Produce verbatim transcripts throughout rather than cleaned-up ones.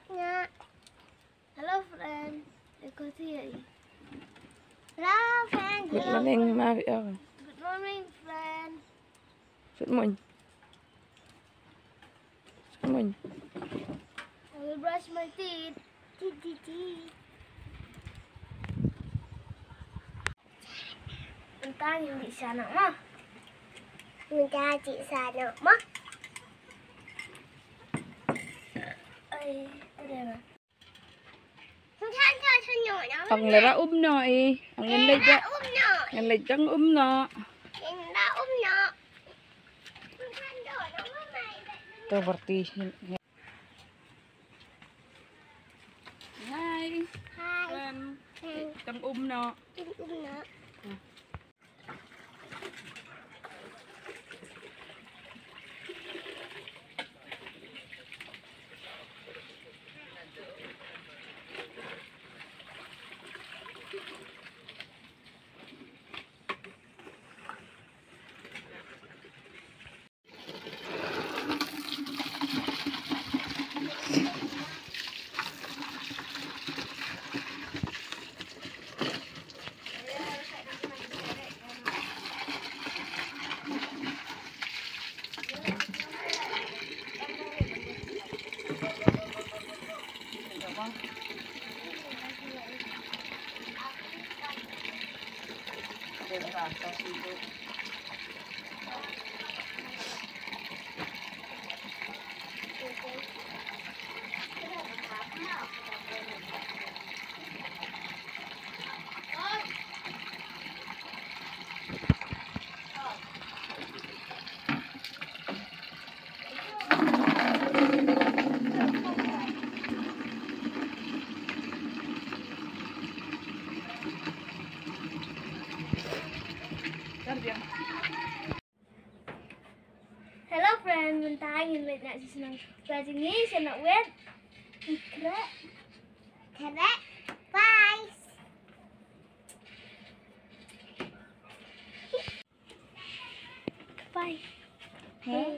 Hello friend. Hello friend. Good morning, Mario. Good morning friend. Good morning. Good morning. I will brush my teeth. Teeth, teeth, teeth. Mynta ngin leit sha noh mo. Mynta leit sha noh mo. Ai, tu dia mo. Ang lera um noh i. Ang ngan leit da. Ngan leit dang um noh. To berarti. Hi. Hi. Kan. Kan um noh. Kan um noh. Hello friend, mynta ngin leit noh sha shnong. Ba jingïaseng noh wet. Khreh. Khreh. Bye. Bye. Huh?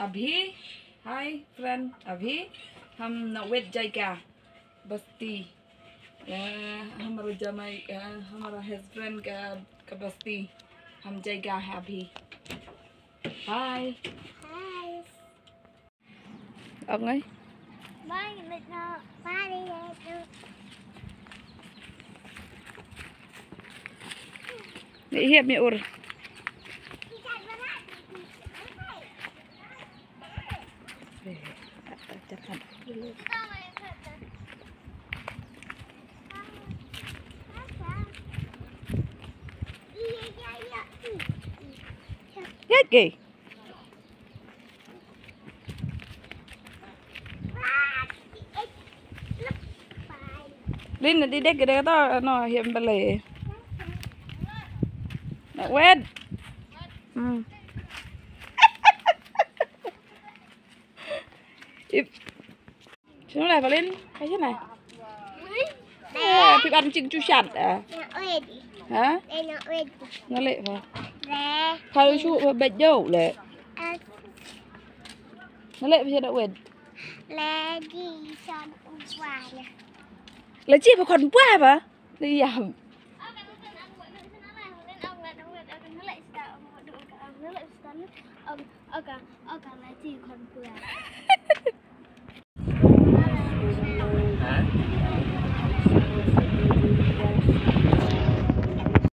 अभी, hi friend, अभी हम नौवेद जाएगा बस्ती। अ, हमारा जमाई, अ, हमारा हस्बैंड का, का बस्ती हम जाएगा है अभी। Bye. Bye. Ong ai. Bye, leit noh. Bye, leit noh. Ni hiap ni ur. Hiap ke? Lin na didek gede kata no hiam bele. Nak wet. Hmm. Ip. Sino na balin? Kaisa na? Eh, phi ban ching chu shat, eh. Ha? Nale ba. Kalu chu ba bejau le. Nale ba shat wet. La chi ba kon bua ba. Diam.